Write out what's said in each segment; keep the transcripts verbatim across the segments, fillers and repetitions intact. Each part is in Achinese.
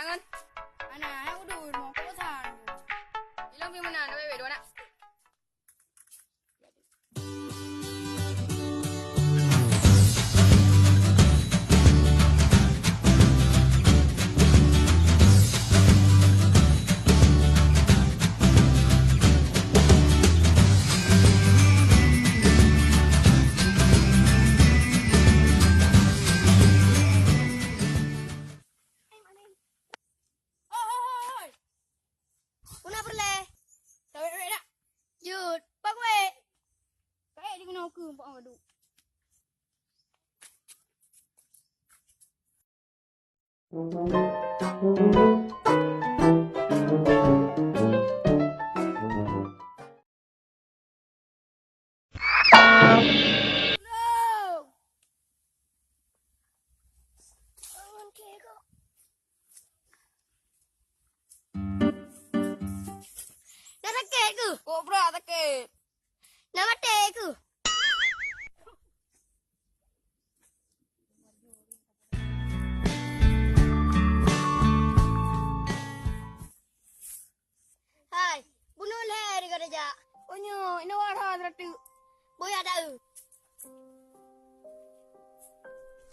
Kan? Ana, ayo udah mau kosan. Ilong yang mana? Ada bebek dua nak. Oi, oi, oi, oi. Peue na peureulèe? Tawét-wét dak? Jeuet, pak wét. Kaék di keunoe keu pak ngadu. Na sakét keuh? Kobra sakét. Na maté keuh? Hai, bunoe lhèe deungon jak. Oh nyoe, inoe wara teureute. Boya dak eu.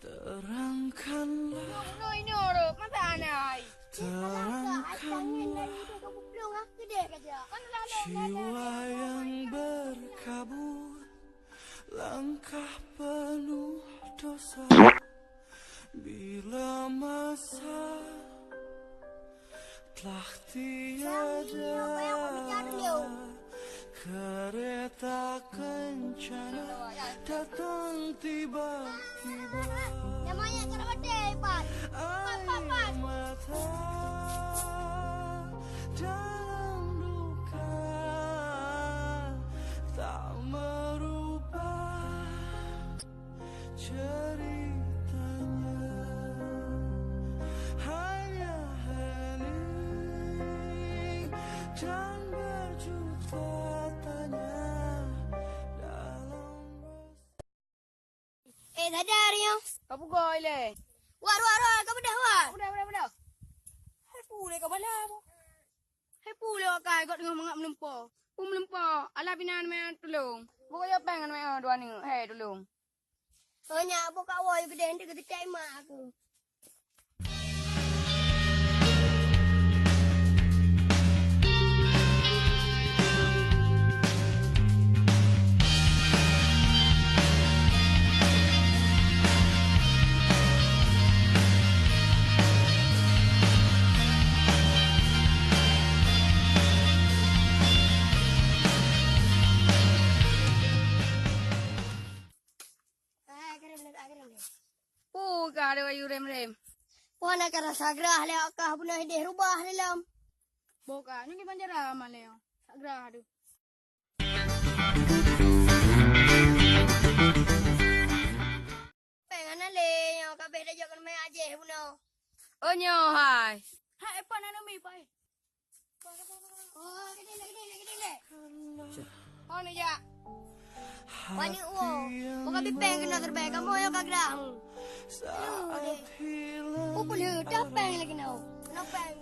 Terangkanlah. Bunoe inoe rot, masa ana hai. Terangkanlah jiwa yang berkabut, langkah penuh dosa. Bila masa telah tiada, kereta kencana datang tiba-tiba. Air mata dalam luka tak merubah ceritanya. Hanya hening dan berjuta tanya dalam res- Eh, sadar nyoe. Ka peugah ilèe. Wat, wat, wat, ka beudah, wat. Beudah, beudah, beudah. Hai pu lé ka bala bu. Hai pu lé wakai kok teungoh mangat meulumpo. Pu meulumpo, alah pih na meu'en tulông. Bôh kayèe péng ngon meu'en dua neuk, hai tulông. Oh nyak, bôh ka woe geudeh, eunteuk geuteutek mak aku. Peue ka deuh ayu rem-rem? Peue na ka rasa grah lé, ka beuna ideh rubah lé lom. Boh ka, nyoe kiban cara aman lé, sak grah deuh. Péng hana lé, nyoe ka abéh tajok keuneumé ajéh bunoe. Oh, nyoe hai. Hai, pat na neumi, pai. Oh, neujak. Paneuk woe. Buka bipeng keunoe teureubèe, kamoe nyoe ka grah. Aduh, deh. Peue lheueh, dah péng lagèe nyoe. Keunoe péng.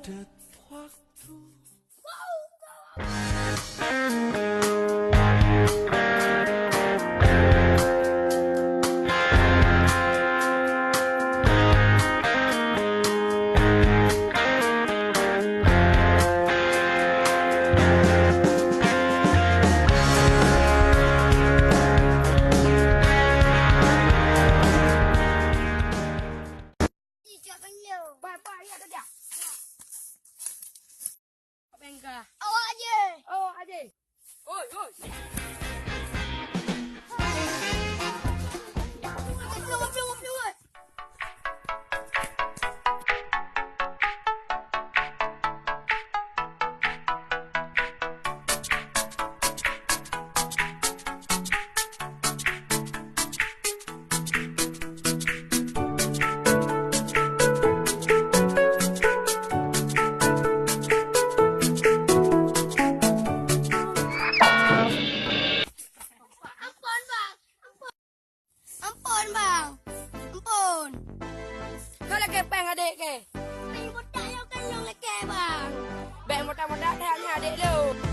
Bengkah. Awak je. Adék lôn.